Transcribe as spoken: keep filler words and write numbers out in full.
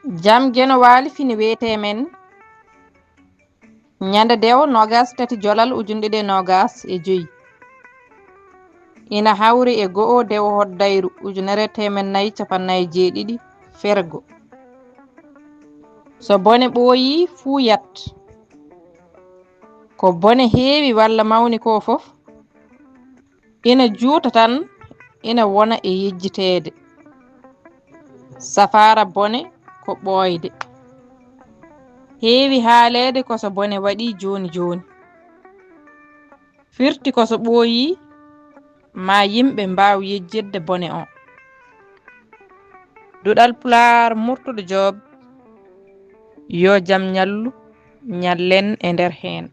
Jam Geno Waali fini wiyetee men ñande dewo noogas tati jolal ujunɗe ɗiɗi e noogas e joy. Ina hawri e go'o dewo hoddayru ujunere teemen nayi capannay jeeɗiɗi fergo. So bone ɓooyii fuu yat. Ko bone heewi walla mawni koo fof, ina juuta tan, ina wona e yejjiteede. Safaara bone ko ɓooyde. Heewi haaleede ko so bone waɗii jooni jooni. Firti ko so ɓooyii, maa yimɓe mbaaw yejjitde bone o. Duɗal Pulaar Murtuɗo Joob, yo jam ñallu, ñallen e nder heen.